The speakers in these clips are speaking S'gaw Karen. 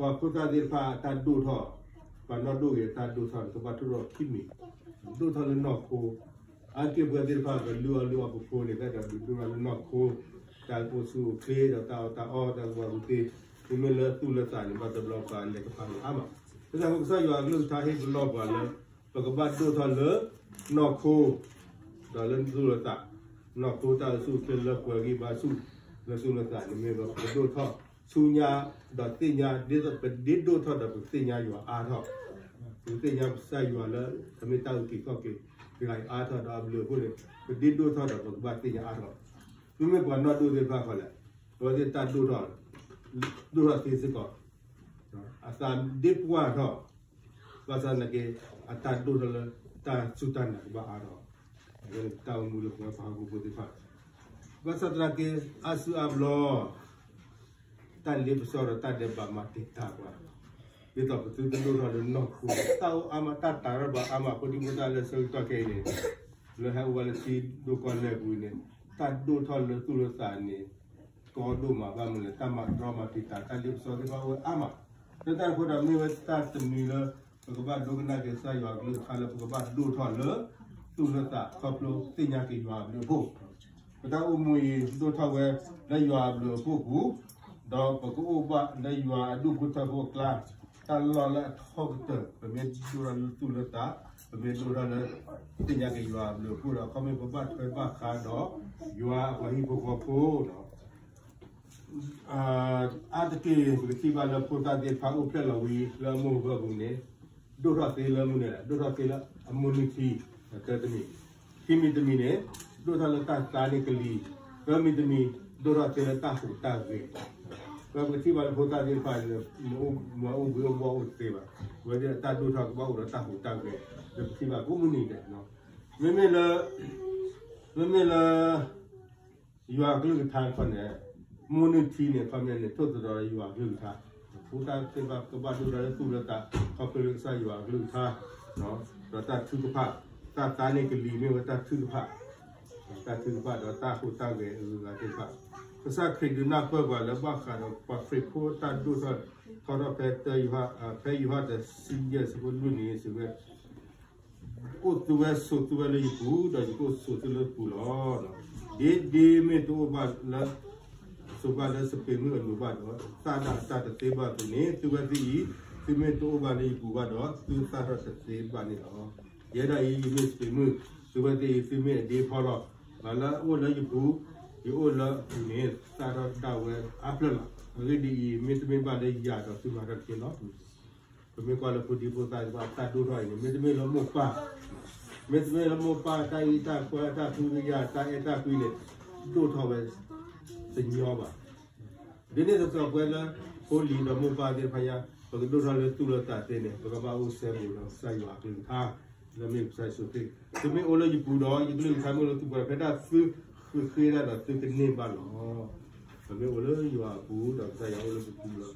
ပှၤဖိသၣ်သ့ၣ်တဖၣ်အတၢ်ဒိၣ်ထီၣ်, ပှၤနီၢ်ဒိၣ်ဂ့ၤအတၢ်ဒိၣ်ထီၣ်န့ၣ် ကဘၣ်ထိၣ်ထီၣ်ခံမံၤ, ဒိၣ်ထီၣ်လၢနီၢ်ခိ, အါတက့ၢ်ပှၤသ့ၣ်တဖၣ်ကလုၢ်အီၣ်လုၢ်အီပဖိန့ၣ် တၢ်ဒိၣ်ထီၣ်လၢနီၢ်ခိ, တၢ်အိၣ်ဆူၣ်အိၣ်ချ့ဒီးတၢ်အီၣ်တၢ်အီ တၢ်ကူၣ်ဘၣ်ကူၣ်သ့, မ့မ့ၢ်လၢသူၣ်လၢသးန့ၣ် ဘၣ်တဘျီပှၤလဲၤကပၤန့ၣ်အါမး, ဒ်သိးကစၢ်ယွၤအကလုၢ်ကထါဟ့ၣ်ပလီၢ်ပှၤလၢ ပကဘၣ်ဒိၣ်ထီၣ်လၢနီၢ်ခိ ဒီးလၢသူၣ်လၢသး, နီၢ်ခိတၢ်အိၣ်ဆူၣ်အိၣ်ချ့လၢပှဲၤဂံၢ်ဘါဆူၣ်, လၢသူၣ်လၢသးန့ၣ်မ့ၢ်ပကဒိၣ်ထီၣ်ဆူညါ, ဒီးသ့ၣ်ညါ, ဒ်သိးပဒ့ဒိၣ်ထီၣ်ဒီးပကသ့ၣ်ညါယွၤအါထီၣ်, ပကသ့ၣ်ညါကစၢ်ယွၤလၢ အမ့ၢ်တၢ်အုၣ်က့ၤခီၣ်က့ၤတဂၤအံၤအါထီၣ်ဒီးအဘျုးအဖှိၣ်န့ၣ်, ပဒ့ဒိၣ်ထီၣ်ဒီးပကဘၣ်သ့ၣ်ညါအါထီၣ်, မ့မ့ၢ်ပှၤနီၢ်ဒိၣ်သ့ၣ်တဖၣ်ဃီလဲၣ်, အဝဲသ့ၣ်တၢ်ဒိၣ်ထီၣ်, ဒိၣ်ထီၣ်သ့စ့ၢ်ကီး အသးဒ့ပှၢ်ထီၣ်, ဘၣ်ဆၣ်သနာ်က့ အတၢ်ဒိၣ်ထီၣ်လၢ တၢ်စူၢ်တၢ်နာ်ကဘၣ်အါထီၣ်, အဝဲန့ၣ်တၢ်အိၣ်မူလၢပှၤဟီၣ်ခိၣ်ဖိသ့ၣ်တဖၣ်, ဘၣ်ဆၣ်သနာ်က့ အါစုအါဘျီ တၢ်လ့ပစီဒီးတၢ်ဒဲးဘးမၤတံာ်တာ်ပှၤ, ဒ်သိးပသုတဒိၣ်ထီၣ်လၢနီၢ်ခိ, တၢ်အိၣ်အါမး တၢ်တာ်ထီၣ်ဘၣ်အါမး ဖိဒံဖိသၣ်လၢဆၢကတီၢ်ခဲအံၤန့ၣ်, လၢဟဲအိၣ်ဝဲလၢထံဒိၣ်ကီၢ်လဲၢ်ပူၤန့ၣ်, တၢ်ဒိၣ်ထီၣ်လၢသူၣ်လၢသးန့ၣ် ကီဒိၣ်မး ဘၣ်မနုၤလဲၣ် တၢ်မၤတြီမၤတံာ်တာ် တၢ်လ့ပစီသ့ၣ်တဖၣ်အိၣ်ဝဲအါမး, လၢတၢ်အဃိဒီးမ့ၢ်ဝဲတၢ်တမံၤလၢ ပကဘၣ်ဒိကနၣ်က့ၤကစၢ်ယွၤအကလုၢ်ကထါလၢပကဘၣ်ဒိၣ်ထီၣ်လၢ သူၣ်လၢသးခီဖျိသ့ၣ်ညါက့ၤယွၤအဘျုးအဖှိၣ်, ပတၢ်အိၣ်မူအံၤဒိၣ်ထီၣ်ဝဲလၢယွၤအဘျုးအဖှိၣ်ပူၤ, ဒီးပကအိၣ်ဘၣ်လၢယွၤအဒူၣ်ဖိထၢဖိအကျါ, တၢ်လီၢ်လၢအထီကတၢၢ် ပမ့ၢ်ဒိၣ်ထီၣ်လၢသူၣ်လၢသး, ပမ့ၢ်ဒိၣ်ထီၣ်လၢ သ့ၣ်ညါက့ၤယွၤအဘျုးအဖှိၣ်ဒီး ခီမ့ၢ်ပဘၣ်ထွဲဘၣ်ဃးဒီးယွၤအပှၤဟံၣ်ဖိဃီဖိဒီး အါတက့ၢ် ပကထံၣ်ဘၣ်လၢဖိသၣ်သ့ၣ်တဖၣ်အိၣ်ဖျဲၣ်လီၤဝံၤလၢအမိၢ်အပၢ်အပူၤန့ၣ်, ဒိၣ်ထီၣ်သ့လၢမနုၤလဲၣ်, ဒိၣ်ထီၣ်သ့လၢအမူးနံၤထံ, တၢတမံၤ, ခံမံၤတမံၤန့ၣ်, ဒိၣ်ထီၣ်လၢတၢ်သါန့ၢ်ကလံၤ, သၢမံၤတမံၤ, ဒိၣ်ထီၣ်သ့လၢတၢ်ဟူးတၢ်ဂဲၤ, ပကထံၣ်ဘၣ်လၢဖိသၣ်သ့ၣ်တဖၣ်န့ၣ် မ့ၢ်အိၣ်ဘှံးအိၣ်ဘှီၣ်အိၣ်တသ့ဘၣ်, အဝဲသ့ၣ်အတၢ်ဒိၣ်ထီၣ်ကဘၣ်အိၣ်ဒီးတၢ်ဟူးတၢ်ဂဲၤ, လၢပထံၣ်ဘၣ်ကိးမုၢ်နံၤဒဲး, မ့မ့ၢ်လၢ မ့မ့ၢ်လၢ ယွၤအကလုၢ်ကထါတခီန့ၣ်, မူးနံၤထံန့ၣ် ခီပညီန့ၣ် ထိၣ်သတြီၤယွၤအကလုၢ်ကထါ, ဖိသၣ်သ့ၣ်တဖၣ်ကဘၣ်ဒိၣ်ထီၣ်လၢသူၣ်လၢသး ခီဖျိလၢကစၢ်ယွၤအကလုၢ်ကထါ, ဒီးတၢ်ထုကဖၣ်, တၢ်သါန့ၢ်ကလံၤမ့ၢ်ဝဲတၢ်ထုကဖၣ်, တၢ်ထုကဖၣ်ဒီးတၢ်ဟူးတၢ်ဂဲၤအဂုၤအဂၤသ့ၣ်တဖၣ်, ကစၢ်ခရံာ်ဒုးနၢ်ပၢၢ်ပှၤလၢဘၣ်ဃးဒီးပှၤခရံာ်ဖိတၢ်ဒိၣ်ထီၣ်ထီထီၣ်ဖဲတၢယိၤဟၣ်, ဖဲယိၤဟၣ်တဆံယဲၢ်ဆၢဖိလွံၢ်န့ၣ် စံးဝဲ အိၣ်သုဝဲဆိးသုဝဲလၢယပူၤ, ဒီးယကအိၣ်ဆိးသုလၢပူၤလီၤ. ဒ်ဒ့မ့ၢ်တအိၣ်ဘၣ်လၢ ဆိးဘၣ်လၢစပံးမုၢ်အလိၤဘၣ်ဒီး သၣ်ဒၣ်အတၢ်တသ့ဘၣ်အသိးန့ၣ်, သုဝဲသ့ၣ်အံၤ သုမ့ၢ်တအိၣ်ဘၣ်လၢယပူၤဘၣ်ဒီး သုသၣ်ထီၣ်တသ့ဘၣ်န့ၣ်လီၤ. ယဲဒၣ်အံၤ ယမ့ၢ်စပံးမုၢ်, သုဝဲသ့ၣ်အံၤ သုမ့ၢ်အဒ့ဖီလီၤ. ပှၤလၢအအိၣ်လၢယပူၤ, ယအိၣ်လၢအပူၤန့ၣ် သၣ်ထီၣ်ဒၣ်ဝဲအါဖျၢၣ်လီၤ. အဂ့ၢ်ဒ်အံၤ, မ့တမ့ၢ်ဘၣ်လၢယၤဒီးသုမၤတၢ်တက့ၢ်လီၤ. ပမ့ၢ်ကွၢ်လၢဖိဒံဖိသၣ်တဖၣ်အတၢ်ဒိၣ်ထီၣ်အံၤန့ၣ် မ့တမ့ၢ်လၢမိၢ်ပၢ်, မ့တမ့ၢ်လၢမိၢ်ပၢ်တၢ်အံးတၢ်ကွၢ် တၢ်ဖံးတၢ်ညၣ် တၢ်အဲၣ်တၢ်ကွံန့ၣ် ဒိၣ်ထီၣ်ဝဲတညီဘၣ်. ဒ်န့ၣ်အသိး ပဝဲလၢဖိလံၤဒီးမိၢ်ပၢ်သ့ၣ်တဖၣ်ညါ ပကဒိၣ်ထီၣ်လၢသူၣ်လၢသးသ့န့ၣ် ပကဘၣ်အိၣ်စဲဘူးဒီးကစၢ်ယွၤအကလုၢ်ကထါ လၢမ့ၢ်ကစၢ်ယ့ၣ်ၡူးခရံာ်, သုမ့ၢ်အိၣ်လၢယပူၤဒီး ယကလုၢ်ကထါမ့ၢ်အိၣ်လၢသုပူၤဒီး ဖဲဒၣ်သုဃ့တၢ်ဒီးသုကန့ၢ်ဘၣ်လီၤ. ပမ့ၢ်အိၣ်လၢယွၤအပူၤဒီးကစၢ်ယွၤအိၣ်လၢပပူၤလီ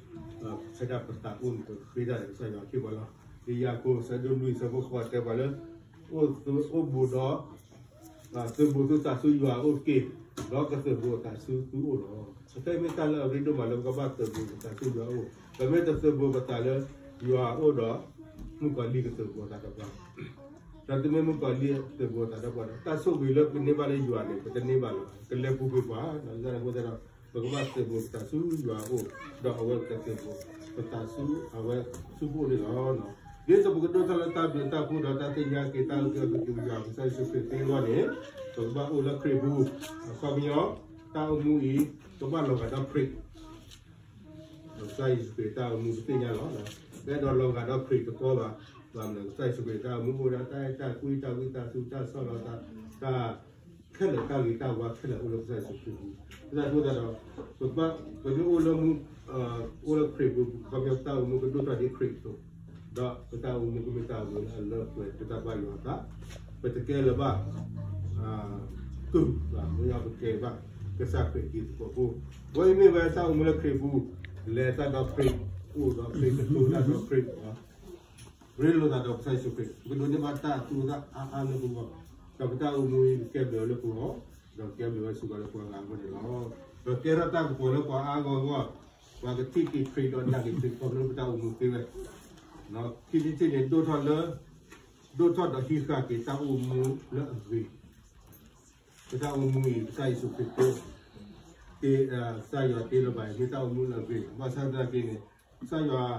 ၤ. ဖဲဒၣ်ပသးအိၣ်န့ၣ် ပဃ့တၢ်ဒီးကစၢ်ယွၤခ့ပှၤလီၤ. လံာ်ယၤကိာ် အဆၢဒိၣ်လွံၢ် အဆၢဖိဃိးတဲပှၤလၢ အိၣ်ဘိးဒီး သုးဘူးသုသးဆူယွၤအအိၣ်တက့ၢ်, ဒီးကသုးဘူးအသးဆူသုအိၣ်လီၤ. အခဲအံၤမ့ၢ်တၢ်လၢအရ့ဒိၣ်မးလၢပကဘၣ်သုးဘူးပသးဆူယွၤအအိၣ်, ပမ့ၢ်တသုးဘူးပသးလၢယွၤအအိၣ်ဒီး မုၣ်ကီၤလံၢ်ကသုးဘူးအသးဒီးပှၤ, ဒီးတမ့ၢ်မုၣ်ကီၤလံၢ်သုးဘူးအသးဒီးပှၤဒီး တၢ်ဆိၣ်ဂ့ၤလၢပကန့ၢ်ဘၣ်လၢယွၤန့ၣ် ပတန့ၢ်ဘၣ်လၢၤဘၣ်, ကလဲၤပူၤကွံာ်ပှၤ, အဃိသတးဒီး ပကဘၣ်သုးဘူးပသးဆူယွၤအအိၣ်, ဒီးအဝဲကသုးဘူးပသးဆူအဝဲဆူပအိၣ်န့ၣ်လီၤ. ဒ်သိးပကဒိၣ်ထီၣ်လၢတၢ်ဘျုးတၢ်ဖှိၣ်ဒီးတၢ်သ့ၣ်ညါက့ၤတၢ်အုၣ်က့ၤခီၣ်က့ၤယွၤကစၢ်ယ့ၣ်ၡူးခရံာ်သ့အဂီၢ်န့ၣ်, ပကဘၣ်အိၣ်လၢခရံာ်ပူၤ, အခီပညီ, တၢ်အိၣ်မူအံၤ ကဘၣ်လီၤဂာ်ဒီးခရံာ် ကစၢ်ယ့ၣ်ၡူးခရံာ်တၢ်အိၣ်မူပသ့ၣ်ညါလီၤ. ပအဲၣ်ဒိးလီၤဂာ်ဒီးခရံာ်တကီဘၣ်, ဘၣ်မနုၤ ကစၢ်ယ့ၣ်ၡူးခရံာ်တၢ်အိၣ်မူအိၣ်ဝဲဒၣ်တၢ်အဲၣ်တၢ်ကွံ တၢ်ဝံသးစူၤ တၢ်ဆီၣ်လီၤသး, တၢ်ခဲလၢာ် တၢ်ဂ့ၤတၢ်ဝါခဲလၢာ်အိၣ်လၢကစၢ်ယ့ၣ်ၡူးခရံာ်ပူၤ, အဃိသတးဒီး ပမ့ၢ်အိၣ်လၢမူ, အိၣ်လၢခရံာ်ပူၤ ခီပညီပတၢ်အိၣ်မူကဒိၣ်ထီၣ်ဒ်ခရံာ်အသိး, ဒီးပတၢ်အိၣ်မူကမ့ၢ်တၢ်အိၣ်မူလၢအလၢအပှဲၤ ပတၢ်ဘၣ်ယွၤအသး, ပတကဲလၢၤဘၣ် ကုၢ်, ပကဲဘၣ်ကစၢ်ခရံာ်အတံၤသကိးဖိ, အဝဲအံၤမ့ၢ်ဝဲတၢ်အိၣ်မူလၢခရံာ်ပူၤ, လဲၤသးဒီးခရံာ်, အိၣ်ဒီးခရံာ်, ကတိၤတၢ်ဒီးခရံာ်, ရ့လိာ်သးဒီးကစၢ်ယ့ၣ်ၡူးခရံာ်, ပကဒိးန့ၢ်ဘၣ်တၢ်သူၣ်အသးအါအါလၢပဂီၢ်, ဒီးပတၢ်အိၣ်မူအံၤကကဲဘျုးလၢပဂီၢ်, ဒီးကကဲဘျုးဝဲစ့ၢ်ကီးလၢပှၤဂၤအဂီၢ်န့ၣ်လီၤ. ဒီးကဲထီၣ်တၢ်ကပီၤလၢပှၤအါဂၤအဂီၢ်, ပှၤကထံၣ်က့ၤခရံာ်ဒီးနာ်က့ၤခရံာ်ခီဖျိပတၢ်အိၣ်မူသ့ဝဲ, ခံထံၣ်တထံၣ်န့ၣ် ဒိၣ်ထီၣ်လၢ, ဒိၣ်ထီၣ်ဒီးဟံးဃာ်က့ၤတၢ်အိၣ်မူလၢအဂ့ၤ, ပတၢ်အိၣ်မူအံၤ ကစၢ်ယ့ၣ်ၡူးခရံာ်တ့, ကစၢ်ယွၤတ့လၢၤဘၣ်အံၤ မ့ၢ်တၢ်အိၣ်မူလၢအဂ့ၤ, ဘၣ်ဆၣ်သနာ်က့န့ၣ် ကစၢ်ယွၤ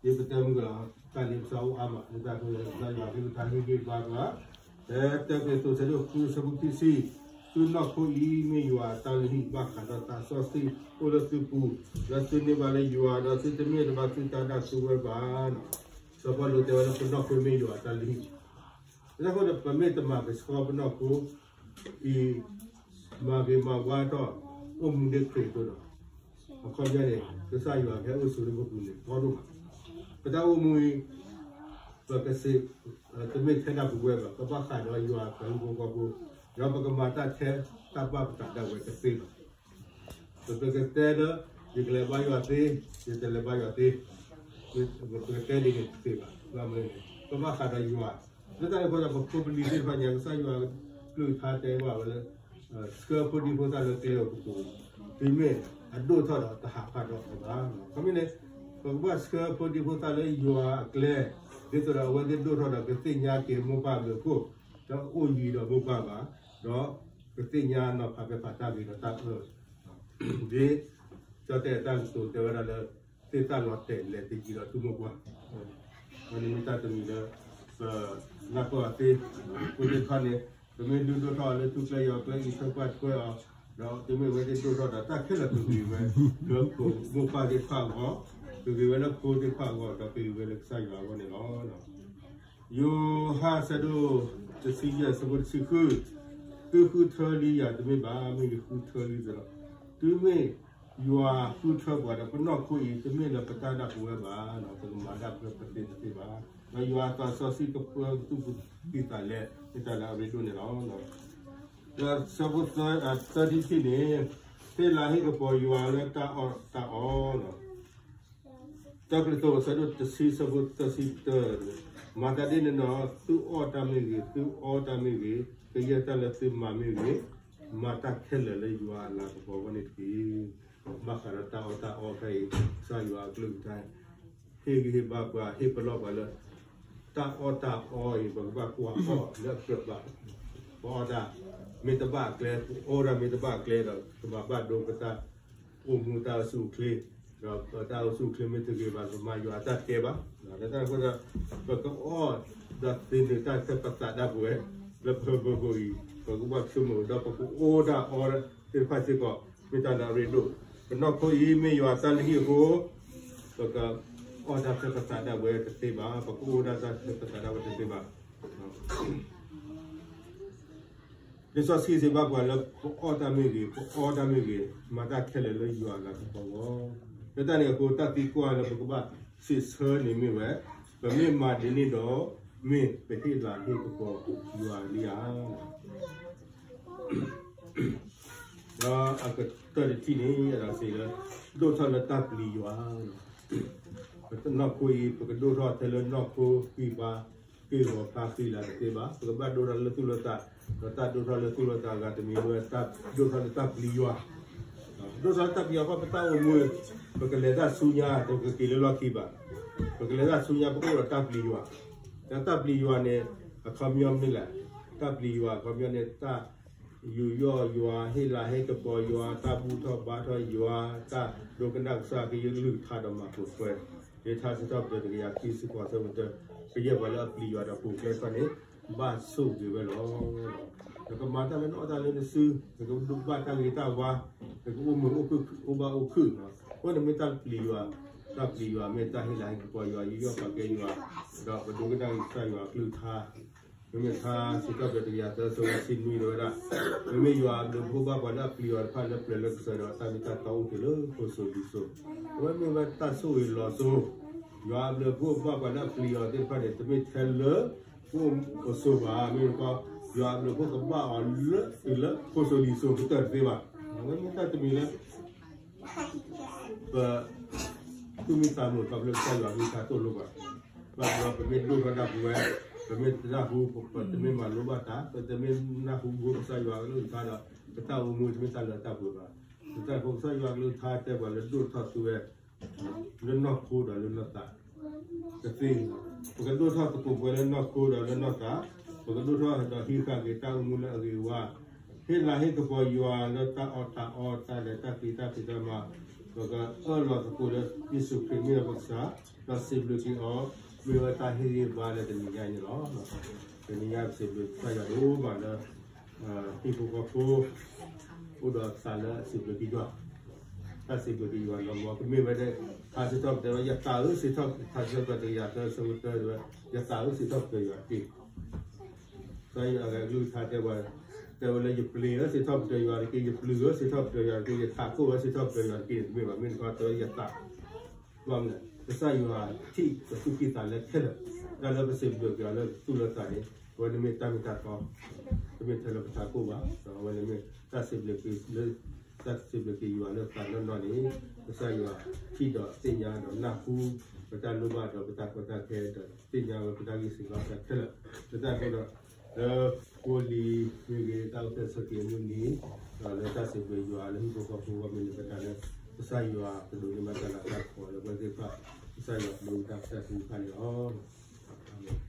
ဒ်ပတဲမုၢ်ကလီၤ, တၢ်လ့ပစီအိၣ်အါမး, လၢတၢ်ကစၢ်ယွၤကလုၢ်ကထါဟ့ၣ်ဂံၢ်ဘါပှၤ, ဖဲတၢကရံၣ်သူး ဆၢဒိၣ်ဃု ဆၢဖိခံဆံ, သုနီၢ်ခိအံၤမ့ၢ်ယွၤအတၢ်လုၢ်ဟံၣ် ဘၣ်ဃးဒီးသးစီဆှံအိၣ်လၢသုပူၤ, ဒီးသုန့ၢ်ဘၣ်လၢယွၤ, ဒီးသုတမ့ၢ်လၢၤဘၣ်သုတၢ်ဒၣ်သူဝဲဘၣ်. စီၤပီလူးတဲဝဲလၢပနီၢ်ခိမ့ၢ်ယွၤအတၢ်လုၢ်ဟံၣ်, အဃိဒီး ပမ့ၢ်တမၤကဆှီပနီၢ်ခိအံၤ မၤဂ့ၤမၤဝါထီၣ် အိၣ်မူဒ်ခရံာ်အသိးဒီး, အခီပညီန့ၣ် ကစၢ်ယွၤကဟဲအိၣ်ဆိးလၢပပူၤန့ၣ် ကီဒိၣ်မး, ပတၢ်အိၣ်မူအံၤ ပကစ့ၢ်, တမ့ၢ်ထဲဒၣ်ပဝဲဘၣ်, ပဘၣ်ဃးဒီးယွၤအဖိမုၣ်ဖိခွါဖိ, ဒီးပကမၤတၢ်ထဲတၢ်ဘၣ်ပသးဒၣ်ဝဲတသ့ဘၣ်. ပကတဲလၢ ယကလဲၤဘါယွၤသ့, ယတလဲၤဘါယွၤသ့, ပကတဲဒ်န့ၣ်တသ့ဘၣ်. ပဘၣ်ဃးဒီးယွၤ, လၢတၢ်န့ၣ်အဃိဒီး ပဖိပလံၤသ့ၣ်တဖၣ်ညါ ကစၢ်ယွၤကလုၢ်ကထါတဲဘၣ်ဝဲလၢ ဆှၢဖိဒံဖိသၣ်လၢကျဲအပူၤ, တုၤမ့ၢ်အဒိၣ်ထီၣ်ဒီးတဟးဖးဒီးအီၤဘၣ်. ခီမ့ၢ်န့ၣ် ပကဘၣ်ဆှၢဖိဒံဖိသၣ်လၢယွၤအကျဲ, ဒ်သိးဒီးအဝဲသ့ၣ်ဒိၣ်ထီၣ်ဒီးကသ့ၣ်ညါက့ၤမိၢ်ပၢ်အဘျုးအဖှိၣ်, ဒီးအိၣ်ယံၤဒီးမိၢ်ပၢ်ဘၣ်, ဒီးကသ့ၣ်ညါနီၤဖးဖဲဖးတၢ်ဂ့ၤဒီးတၢ်အၢ, ဒ် ကၠီတဲာ်တၢ်ကတိၤတဲဝဲဒၣ်လၢ သ့ၣ်သၣ်လီၤတဲာ်လဲၤတယံၤဒီးသူၣ်မိၢ်ပှၢ်, အန့ၣ်မ့ၢ်တၢ်တမံၤလၢ ပနၢ်ပၢၢ်အီၤသ့, အဃိသ့ၣ်တဖၣ်န့ၣ် ပမ့ၢ်ဒုးဒိၣ်ထီၣ်အီၤလၢထူကျဲယွၤကျဲ အံးထွဲကွၢ်ထွဲအီၤ, ဒီးတုၤမ့ၢ်ဝဲသ့ၣ်ဒိၣ်ထီၣ်ဒီးတၢ်ခဲလၢာ်ပဂ့ၤဝဲ လၢပမိၢ်ပၢ်သ့ၣ်တဖၣ်အဂီၢ်, ပဂ့ၤဝဲလၢဖိသ့ၣ်တဖၣ်အဂီၢ် ဒီးပဂ့ၤဝဲလၢကစၢ်ယွၤအဂီၢ်န့ၣ်လီၤ. ယိၤဟၣ်ဆၢဒိၣ်တဆံယဲၢ် ဆၢဖိတဆံဃု, သုဃုထၢလံယၤတမ့ၢ်ဘၣ်, မ့ၢ်ယဃုထၢလံသ့လီၤ. တုၤမ့ၢ်ယွၤဃုထၢပှၤဒီး ပနီၢ်ခိအံၤ တမ့ၢ်လၢပတၢ်ဒၣ်ပဝဲဘၣ်, ပကမၤဒၣ်ပဝဲပသ့တသ့ဘၣ်, ဒီးယွၤအသးစီဆှံကပၢသုသူၣ်ကံၢ်သးလဲ, မ့ၢ်တၢ်လၢအရ့ဒိၣ်န့ၣ်လီၤ. ဒီးဆၢဖိသၢထံၣ်တထံၣ်န့ၣ်, ဟ့ၣ်လၤဟ့ၣ်ကပီၤယွၤလၢတၢ်အီၣ်တၢ်အီလီၤ. တၢကရံၣ်သူး ဆၢဒိၣ်တဆံ ဆၢဖိသၢဆံတၢ, မၤသးဒ်န့ၣ်ဒီး သုအီၣ်တၢ်မ့ၢ်ဂ့ၤ, သုအီတၢ်မ့ၢ်ဂ့ၤ, ကယဲၢ်တၢ်လၢသုမၤမ့ၢ်ဂ့ၤ, မၤတၢ်ခဲလၢာ်လၢယွၤအလၤကပီၤအဂီၢ်န့ၣ်တက့ၢ်. ဘၣ်ဃးဒီးတၢ်အီၣ်တၢ်အီခဲအံၤ ကစၢ်ယွၤအကလုၢ်ကထါ ဟ့ၣ်ဂံၢ်ဟ့ၣ်ဘါပှၤ ဟ့ၣ်ပလီၢ်ပှၤလၢ တၢ်အီၣ်တၢ်အီအံၤ ပကဘၣ်ကွၢ်အီၣ်လၢအကြၢးဘၣ်, ပအီၣ်တၢ် မ့ၢ်တဘၣ်အကျဲ, ပအီၣ်တၢ်မ့ၢ်တဘၣ်အကျဲဒီး ပမၤဘၣ်ဒိပတၢ်အိၣ်မူတၢ်အိၣ်ဆူၣ်အိၣ်ချ့, ဒီးပတၢ်အိၣ်ဆူၣ်အိၣ်ချ့မ့ၢ်တဂ့ၤဘၣ် ပမၤယွၤအတၢ်တဲဘၣ်. လၢတၢ်န့ၣ်အဃိဒီး ပကအီၣ်ဒီးသ့န့ၢ်တၢ်ထဲပသးဒၣ်ပဝဲ လၢပပူၤအံၤ ပကဘၣ်ဆိကမိၣ်ဒီး ပကအိၣ်ဒၣ်အီသ့ၣ်တဖၣ်စ့ၢ်ကီး မ့ၢ်တၢ်လၢအရ့ဒိၣ်, ပနီၢ်ခိအံၤမ့ၢ်ယွၤအတၢ်လုၢ်ဟံၣ်အဃိ ပကအီၣ်တၢ်ထဲပသးဒၣ်ဝဲတသ့ဘၣ်, ပကအိၣ်ဒၣ်တၢ်ထဲပသးဒၣ်ဝဲတသ့ဘၣ်. လံာ်စီဆှံစံးဘၣ်ပှၤလၢ ပအီၣ်တၢ်မ့ၢ်ဂ့ၤ, ပအီတၢ်မ့ၢ်ဂ့ၤ, မၤတၢ်ခဲလၢာ်လၢယွၤအလၤကပီၤအဂီၢ်, လၢတၢ်န့ၣ်အဃိ တၢ်သံကွၢ်လၢပကဘၣ်စံးဆၢန့ၣ်မ့ၢ်ဝဲ, ပမ့ၢ်မၤဒ်န့ၣ်ဒီး မ့ၢ်ပဟ့ၣ်လၤဟ့ၣ်ကပီၤယွၤလံဧါ. ဒီးအကတၢၢ်တထံၣ်န့ၣ် အဒိးစံးလၢ ဒိၣ်ထီၣ်လၢတၢ်ပျံၤယွၤ, ပနီၢ်ခိအံၤ ပကဒိၣ်ထီၣ်ထဲလၢနီၢ်ခိဃံဖး ဃ့ၢ်ဂီၤဖးဃံလၤတသ့ဘၣ်, ပကဘၣ်ဒိၣ်ထီၣ်လၢသူၣ်လၢသး, ဒီးတၢ်ဒိၣ်ထီၣ်လၢသူၣ်လၢသးအဂၤတမံၤမ့ၢ်ဝဲ ဒိၣ်ထီၣ်လၢတၢ်ပျံၤယွၤ, ဒိၣ်ထီၣ်လၢတၢ်ပျံၤယွၤအခီ ပတၢ်အိၣ်မူ, ပကလဲၤတၢ်ဆူညါ ပကက့ၤလၢလီၢ်ခံဘၣ်, ပကလဲၤတၢ်ဆူညါ ပကအိၣ်ဒီးတၢ်ပျံၤယွၤ, ဒီးတၢ်ပျံၤယွၤန့ၣ် အခီပညီမနုၤလဲၣ်, တၢ်ပျံၤယွၤအခီပညီန့ၣ် တၢ် ယူးယီၣ်ယွၤ, ဟ့ၣ်လၤဟ့ၣ်ကပီၤယွၤ, တၢ်ဘူၣ်ထီၣ်ဘါထီၣ်ယွၤ, တၢ်ဒိကနၣ်ကစၢ်ကလုၢ်ကထါဒီးမၤပိာ်ထွဲ, လံာ်ထါစံးထီၣ်ပတြၢၤတကယၤခံဆံဃိး ဆၢဖိတၢ, ကယဲၢ်ပှၤလၢအပျံၤယွၤဒီးပိာ်ကျဲတဖၣ်န့ၣ် ဘၣ်ဆိၣ်ဂ့ၤဝဲလီၤ. နကမၤတၢ်လၢနအီၣ်တၢ်လၢနစု, နကဒိးဘၣ်တၢ်ဂ့ၤတၢ်ဝါ, နကအိၣ်မုာ်အိၣ်ဘၣ်အိၣ်ခုၣ်, အဃိန့ၣ်မ့ၢ်တၢ်ပျံၤယွၤ, တၢ်ပျံၤယွၤမ့ၢ်တၢ်ဟ့ၣ်လၤဟ့ၣ်ကပီၤယွၤ, ယူးယီၣ်ပာ်ကဲယွၤ, ဒီးပဒိကနၣ်ကစၢ်ယွၤကလုၢ်ကထါ မ့မ့ၢ်ထါစံးထီၣ်ပတြၢၤတကယၤသၢ ဆၢဖိတဆံနွံ တဲဝဲဒၣ်, မ့မ့ၢ်ယွၤအဘျုးအဖှိၣ်ဘၣ်ပှၤလၢအပျံၤယွၤတဖၣ်လၢပျၢၤလၢကစၢၤဒီးတၢ်မ့ၢ်တၢ်တီအိၣ်တ့ၢ်လၢခိၣ်စိၤလံၤစိၤ, အဝဲမ့ၢ်ဝဲတၢ်ဆိၣ်ဂ့ၤလီၤစိၤ, ယွၤအဘျုးအဖှိၣ်ဘၣ်ပှၤလၢအပျံၤယွၤသ့ၣ်တဖၣ်န့ၣ် တမ့ၢ်ထဲလၢ ခိၣ်စိၤဘၣ်, မ့ၢ်တခီ ယွၤအဘျုးအဖှိၣ်ကဘၣ်အီၤလၢတုၤလၢခိၣ်စိၤလံၤစိၤကတၢၢ်တသ့ဘၣ်. အဝဲမ့ၢ်တၢ်တမံၤလၢ ပ သူၣ်မံသးမုာ်ခီဖျိကစၢ်ယွၤကလုၢ်ကထါသိၣ်လိပှၤ, ဘၣ်ပမ့ၢ်ဒိၣ်ထီၣ်ဒၣ်ပဝဲ, ပမ့ၢ်တနၢ်ဟူ, ပတမ့ၢ်မၤလိဘၣ်တၢ်, ပတမ့ၢ်နၢ်ဟူဘၣ်ကစၢ်ယွၤကလုၢ်ကထါဒီး ပတၢ်အိၣ်မူတမ့ၢ်တၢ်လၢတၢ်ပှဲၤဘၣ်. လၢတၢ်န့ၣ်အဃိ ကစၢ်ယွၤကလုၢ်ကထါတဲပှၤလၢဒိၣ်ထီၣ်သုဝဲ လၢနီၢ်ခိဒီးလၢနီၢ်သးတသ့, ပကဒိၣ်ထီၣ်သကိးပဝဲလၢနီၢ်ခိဒီးလၢနီၢ်သး, ပကဒိၣ်ထီၣ်ဒီးဟံးဃာ်က့ၤတၢ်အိၣ်မူလၢအဂ့ၤအဝါ, ဟ့ၣ်လၤဟ့ၣ်ကပီၤယွၤလၢတၢ်အီၣ်တၢ်အီ တၢ်လဲၤတၢ်က့ၤတၢ်ဖံးတၢ်မၤ, ပကအၢၣ်လီၤသကိးလၢယ့ၣ်ၡူးခရံာ်မ့ၢ်ပကစၢ်, ဒီးစံးဘျုးက့ၤအီၤ, မ့ၢ်ဝဲတၢ်ဟ့ၣ်ဂံၢ်ဘါလၢတနံၤညါအံၤန့ၣ်လီၤ. တနံၤညါပစံးဘျုးကစၢ်ယွၤဒိၣ်မးလၢ ဟံၣ်ဖိဃီဖိ အိၣ်ဒီးသးလၢအစံးဘျုးက့ၤယွၤ, တၢ်စံးဘျုးက့ၤယွၤလီၤမး ကမ့ၢ်ဝဲဒၣ် ထါစံးထီၣ်ပတြၢၤဝဲ ယသးဧၢ စံးထီၣ် ထါစံးထီၣ်ပတြၢၤတကယၤသၢဆၢဖိတၢ ဝဲ ယသးဧၢ စံးထီၣ်ပတြၢၤယွၤတက့ၢ်. ကစၢ်ယွၤအကလုၢ်ကထါတဲဝဲ, တဲဝဲလၢယပျ့ၤဧၢ စံးထီၣ်ပတြၢၤယွၤတက့ၢ်, ယပျုၤဧၢ စံးထီၣ်ပတြၢၤယွၤတက့ၢ်, ယထးခိၣ်ဧၢ စံးထီၣ်ပတြၢၤယွၤတက့ၢ်န့ၣ် တမ့ၢ်ဘၣ်, မ့ၢ်တခီတဲဝဲယသး ဘၣ်မနုၤလဲၣ်, ကစၢ်ယွၤထံၣ်ပသူၣ်ကံၢ်သးလဲခဲလၢာ်, တၢ်လၢပစံးဘျုးက့ၤအီၤလၢသူၣ်လၢသးန့ၣ် အဝဲန့ၣ်မ့ၢ်တၢ်မ့ၢ်တၢ်တီ, တမ့ၢ်ထဲလၢပထးခိၣ်ဘၣ်, ဒီးအဝဲန့ၣ်မ့ၢ်တၢ်စံးဘျုးက့ၤလၢ တၢ်စံးဘျုးက့ၤယွၤလၢသးနီၢ်နီၢ်န့ၣ် ကစၢ်ယွၤထံၣ်ဒီးသ့ၣ်ညါဒီးနၢ်ဟူ ပတၢ်လိၣ်ဘၣ်ဒီးပတၢ်ကီတၢ်ခဲဒီးသ့ၣ်ညါဝဲပတၢ်ဂံၢ်ဆူၣ်ဘါစၢ်ခဲလၢာ်, လၢတၢ်အဃိဒီး လၢဖိလံၤမ့ၢ်ဂ့ၤ တၢ်အိၣ်ဖျဲၣ်ဆၢက့ၤအမုၢ်နံၤ, ဒီးလၢတၢ်စံးဘျုးယွၤလၢဟံၣ်ဖိဃီဖိဂီၢ်မ့ၢ်န့ၣ် ပတၢ်လၢ ကစၢ်ယွၤကဒိးန့ၢ်ဘၣ်တၢ်လၤတၢ်ကပီၤလၢပှၤသ့ၣ်တဖၣ်, ကစၢ်ယွၤကဒိးတၢ်ကစၢ်သ့ၣ်တဖၣ်န့ၣ်လီၤ. အၤမ့ၣ်.